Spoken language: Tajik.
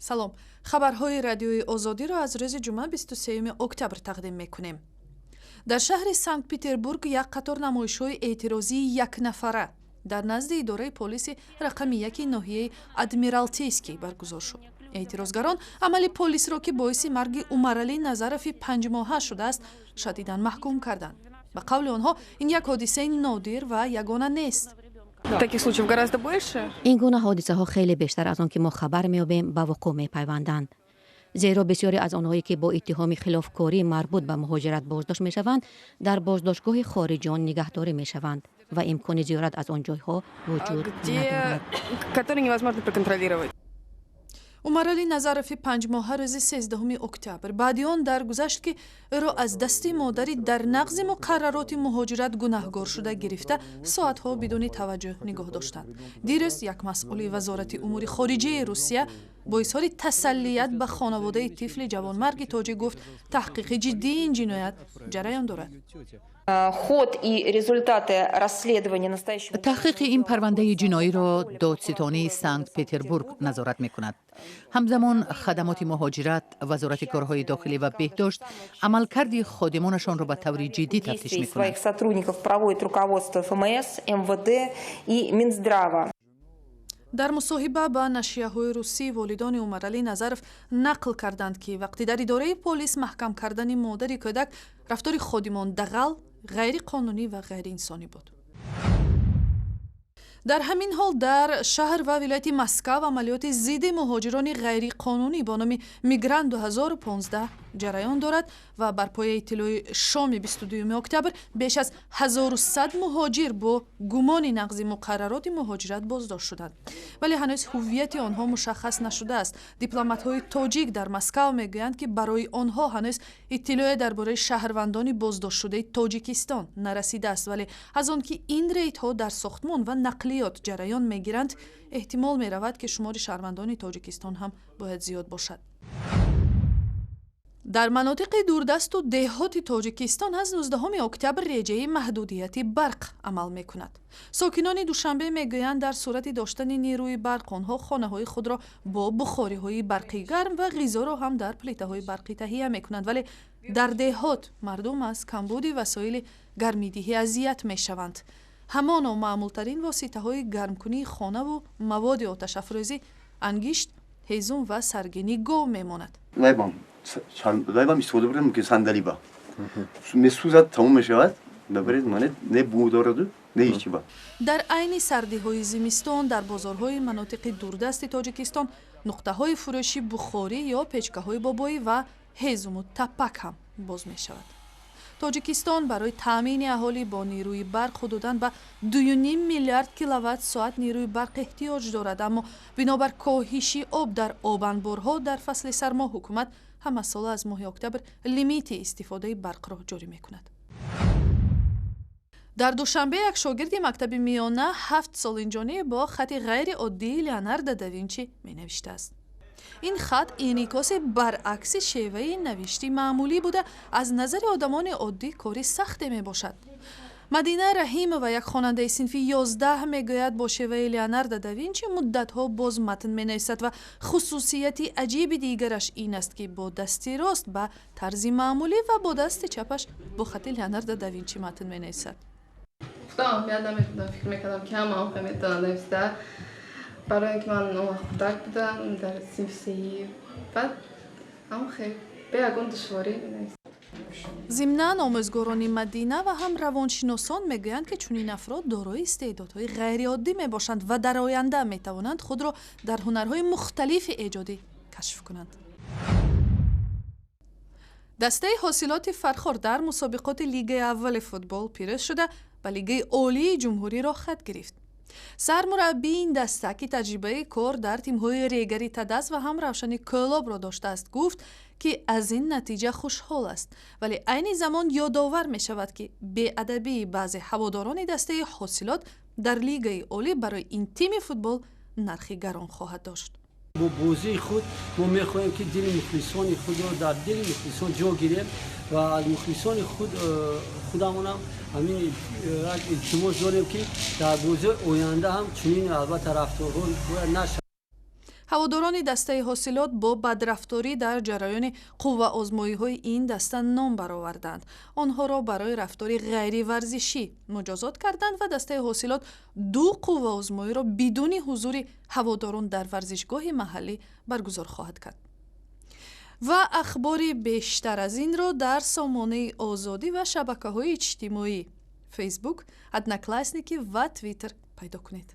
Салом, хабарҳои Радиои Озодиро аз рӯзи ҷумъа, 23 октябр тақдим мекунем. Дар шаҳри Санкт Петербург як қатор намоишҳои эътирозии якнафара дар назди идораи полиси рақами яки ноҳияи Адмиралтейский баргузор шуд. Эътирозгарон амали полисро, ки боиси марги Умаралӣ Назарови 5-моҳа шудааст, шадидан маҳкум карданд. Ба қавли онҳо, ин як ҳодисаи нодир ва ягона нест. Таких случаев гораздо больше. Ин гуна ҳодисаҳо хеле бештар аз он, ки мо хабар меёбем, ба вуқӯъ мепайванданд, зеро бисёре аз онҳое, ки бо иттиҳоми хилофкорӣ марбут ба муҳоҷират боздошт мешаванд, дар боздоштгоҳи хориҷиён нигаҳдорӣ мешаванд ва имкони зиёрат аз он ҷойҳо вуҷуд надорад. Которые невозможно проконтролировать. Умаралӣ Назарови 5-моҳа рӯзи 13 октябр баъди он даргузашт, ки ӯро аз дасти модари дар нақзи муқаррароти муҳоҷират гунаҳгор шуда гирифта, соатҳо бидуни таваҷҷӯҳ нигоҳ доштанд. Дирӯз як масъули Вазорати умури хориҷаи Русия бо изҳори тасаллият ба хонаводаи тифли ҷавонмарги тоҷик гуфт, таҳқиқи ҷиддии ин ҷиноят ҷараён дорад. Ход и результаты расследования настоящего. Таҳқиқи ин парвандаи ҷиноиро додситонии Санкт Петербург назорат мекунад. Ҳамзамон хадамоти муҳоҷират, Вазорати корҳои дохилӣ ва беҳдошт амалкарди ходимонашонро ба таври ҷиддӣ тафтиш мекунанд. Своих сотрудников проводит руководство ФМС, МВД и Минздрава. Дар мусоҳиба ба нашрияҳои русӣ волидони Умаралӣ Назаров нақл карданд, ки вақте дар идораи полис маҳкам кардани модари кӯдак, рафтори ходимон дағал, ғайриқонунӣ ва ғайриинсонӣ буд. Дар ҳамин ҳол дар шаҳр ва вилояти Москав амалиёти зидди муҳоҷирони ғайриқонунӣ бо номи «Мигрант 2015» ҷараён дорад ва бар пояи иттилои шоми 22 октябр беш аз 1100 муҳоҷир бо гумони нақзи муқаррароти муҳоҷират боздошт шуданд, вале ҳанӯз ҳуввияти онҳо мушаххас нашудааст. Дипломатҳои тоҷик дар Москав мегӯянд, ки барои онҳо ҳанӯз иттилоъе дар бораи шаҳрвандони боздоштшудаи Тоҷикистон нарасидааст, вале аз он ки ин рейдҳо дар сохтмон ва нақлиёт ҷараён мегиранд, эҳтимол меравад, ки шумори шаҳрвандони Тоҷикистон ҳам бояд зиёд бошад. Дар манотиқи дурдасту деҳоти Тоҷикистон аз 19 октябр реҷаи маҳдудияти барқ амал мекунад. Сокинони Душанбе мегӯянд, дар сурати доштани нерӯи барқ онҳо хонаҳои худро бо бухориҳои барқӣ гарм ва ғизоро ҳам дар плитаҳои барқӣ таҳия мекунанд, вале дар деҳот мардум аз камбуди васоили гармидиҳӣ азият мешаванд. Ҳамоно маъмултарин воситаҳои гармкунии хонаву маводи оташафрӯзӣ ангишт, ҳезум ва саргини гов мемонад. Лайбам истифода бурдем, мумкин сандалиба месӯзад, тамом мешавад, набаред манед, не бӯ дораду, не ҳеҷ ба. Дар айни сардиҳои зимистон дар бозорҳои манотиқи дурдасти Тоҷикистон нуқтаҳои фурӯши бухорӣ ё печкаҳои бобоӣ ва ҳезуму таппак ҳам боз мешавад. Тоҷикистон барои таъмини аҳолӣ бо нерӯи барқ ҳудудан ба 2,5 миллиард киловатт соат нерӯи барқ эҳтиёҷ дорад, аммо бинобар коҳиши об дар обанборҳо дар фасли сармо ҳукумат ҳамасола аз моҳи октябр лимити истифодаи барқро ҷорӣ мекунад. Дар Душанбе як шогирди мактаби миёна 7 сол инҷониб бо хати ғайриоддии Леонардо да Винчи менавиштааст. Ин хат инъикоси баръакси шеваи навишти маъмулӣ буда, аз назари одамони оддӣ кори сахте мебошад. Мадина Раҳимова, як хонандаи синфи 11, мегӯяд, бо шеваи Леонардо да Винчи муддатҳо боз матн менависад ва хусусияти аҷиби дигараш ин аст, ки бо дасти рост ба тарзи маъмулӣ ва бо дасти чапаш бо хати Леонардо да Винчи матн менависад. Худам аҳамият намедодам, фикр мекардам, ки ҳама он метавонад нависта, барои ин ки ман он вақт хурдак будам, дар синфи сеюм. Баъд ҳамон хел бе ягон душворӣ менависам. Зимнан, омӯзгорони Мадина ва ҳам равоншиносон мегӯянд, ки чунин афрод дорои истеъдодҳои ғайриоддӣ мебошанд ва дар оянда метавонанд худро дар ҳунарҳои мухталифи эҷодӣ кашф кунанд. Дастаи Ҳосилоти Фархор дар мусобиқоти Лигаи аввали футбол пирӯз шуда, ба Лигаи Олии ҷумҳурӣ роҳхат гирифт. Сармураббии ин даста, ки таҷрибаи кор дар тимҳои Регари Тадас ва ҳам Равшани Кӯлобро доштааст, гуфт, ки аз ин натиҷа хушҳол аст, вале айни замон ёдовар мешавад, ки беадабии баъзе ҳаводорони дастаи Ҳосилот дар Лигаи Олӣ барои ин тими футбол нархи гарон хоҳад дошт. Бо бозии худ мо мехоҳем, ки дили мухлисони худро, дар дили мухлисон ҷо гирем ва аз мухлисони худ худамонам ҳамин як илтимос дорем, ки дар бозиҳои оянда ҳам чунин албатта рафторҳо бояд нашавад. Ҳаводорони дастаи Ҳосилот бо бадрафторӣ дар ҷараёни қувваозмоиҳои ин даста ном бароварданд. Онҳоро барои рафтори ғайриварзишӣ муҷозот карданд ва дастаи Ҳосилот ду қувваозмоиро бидуни ҳузури ҳаводорон дар варзишгоҳи маҳаллӣ баргузор хоҳад кард. Ва ахбори бештар аз инро дар сомонаи Озодӣ ва шабакаҳои иҷтимоӣ, Фейсбук, Одноклассники ва Твиттер пайдо кунед.